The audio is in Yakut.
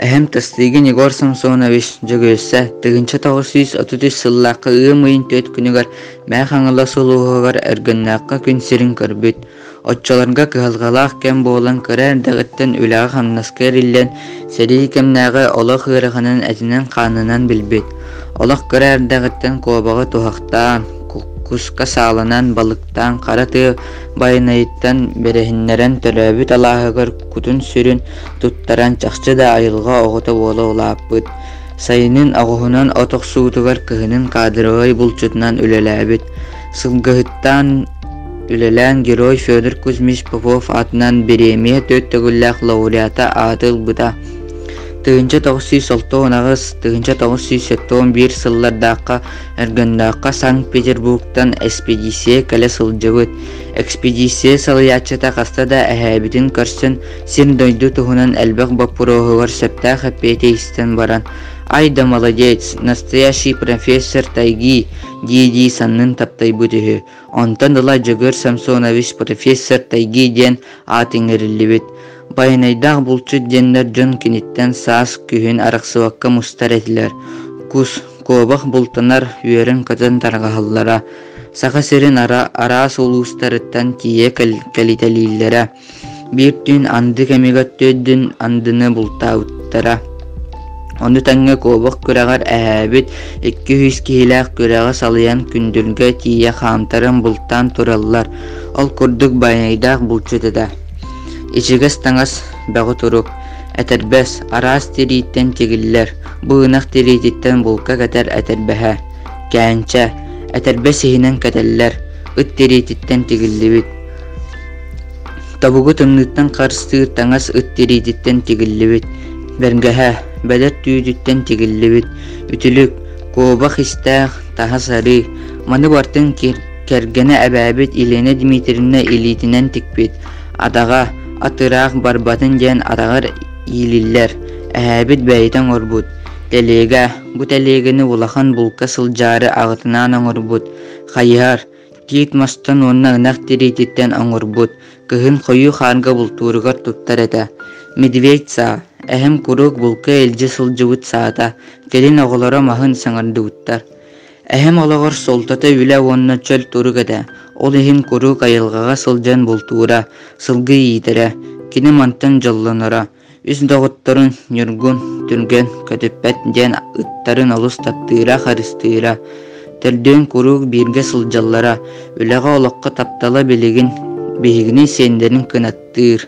Эһэм Тастыгин Егор Самсонович Дьөгүөссэ 1933 сыллаахха ыам ыйын 4 күнүгэр Мэҥэ Хаҥалас улууһугар Өргөннөөххө күн сирин көрбүт. Оччолорго кыһалҕалаах кэм буолан кыра эрдэҕиттэн үлэҕэ-хамнаска эриллэн, сэрии кэмнээҕи олох ыараханын этинэн-хаанынан билбит. Олох кыра эрдэҕиттэн куобаҕы туһахтаан, куска сааланан, балыктаан хара тыа байанайыттан бэрэһиннэрэн төрөөбүт алааһыгар кутун-сүрүн туттаран чахчы да айылҕа оҕото буола улааппыт. Сайынын оҕуһунан от охсуутугар, кыһынын кадровай булчутунан үлэлээбит. Сылгыһыттаан үлэлээн Герой Федор Кузьмич Попов аатынан бириэмийэ түөрт төгүллээх лауреата ааты ылбыта. 1968, 1971 сыллардаахха Өргөннөөххө Санкт-Петербургтан эспэдииссийэ кэлэ сылдьыбыт. Экспедиция салайааччыта хаста да эһээбитин көрсөн, сир-дойду туһунан элбэх боппуруоһугар сөптөөх эппиэти истэн баран, «Ай да молодец, настоящий профессор тайги» дии-дии саннын таптайбыт үһү. Онтон ыла Дьөгүөр Самсонович профессор тайги диэн аат иҥэриллибит. Байанайдаах булчут диэннэр дьон киниттэн саас, күһүн арахсыбакка мустар этилэр. Кус, куобах бултанар, үөрэн-көтөн тарҕаһаллара. Саха сирин араас улуустарыттан тиийэ кэлитэлииллэрэ. Биир түүн анды кэмигэр түөрдүн андыны бултаабыттара. Ону тэҥэ куобах күрэҕэр эһээбит 200 киһилээх күрэҕи салайан күндүлгэ тиийэ хаамтаран бултаан тураллар. Ол курдук байанайдаах булчут этэ. Ичигэс таҥас, бөҕө турук, этэрбэс, араас тирииттэн тигиллэр, бу ынах тириититтэн булка кэтэр этэрбэһэ, кээнчэ, этэрбэс иһинэн кэтэллэр, ыт тириититтэн тигиллибит. Тобугу тымныыттан харыстыыр таҥас ыт тириититтэн тигиллибит, бэргэһэ, бэдэр түүтүттэн тигиллибит, үтүлүк, куобах истээх, таһа сарыы, маны барытын кэргэнэ эбээбит Елена Дмитриевна илиитинэн тикпит, атаҕа, ат ыраах барбатын диэн атаҕар иилиллэр, эһээбит бэйэтэ оҥорбут, тэлиэгэ, бу тэлиэгэни улахан булка сылдьаары аҕытынаан оҥорбут, хайыһар, Тиит мастан уонна ынах тириититтэн оҥорбут, кыһын хойуу хаарга бултууругар туттар этэ. Медведь саа, эһэм куруук булка илдьэ сылдьыбыт саата, кэлин оҕолоро маһын саҥардыбыттар. Эһэм олоҕор суолтата үлэ уонна чөл турук этэ, ол иһин куруук айылҕаҕа сылдьан бултуура, сылгы иитэрэ, кини мантан дьоллоноро. Үс доҕотторун Ньургун, Түргэн, Көтүппэт диэн ыттарын олус таптыыра, харыстыыра. Төрдүөн куруук бииргэ сылдьаллара, үлэҕэ-олоххо таптала билигин биһигини сиэннэрин кынаттыыр.